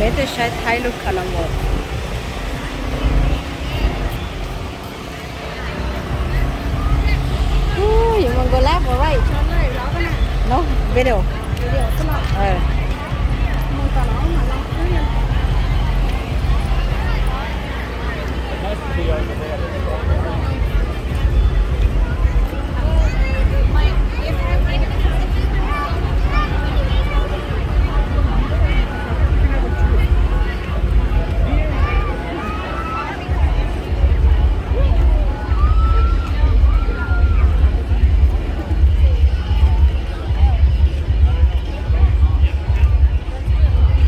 Peb tuaj saib Thaib lub carnival. Ui, you wanna go left or right? No, video. Video, come on. Ờ.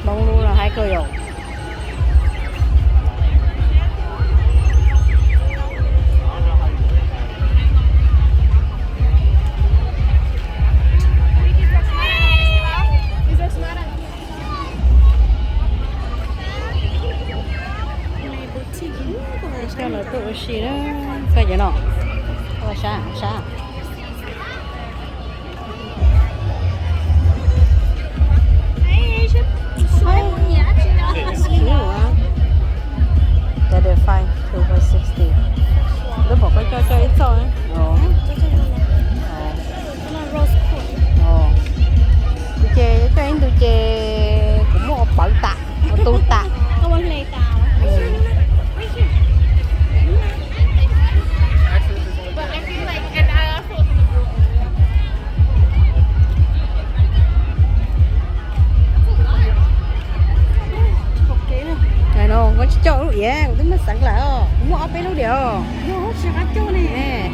Hmoob lub no haib kawg yom. Coj lawv tuaj ua si na. Koj cov no.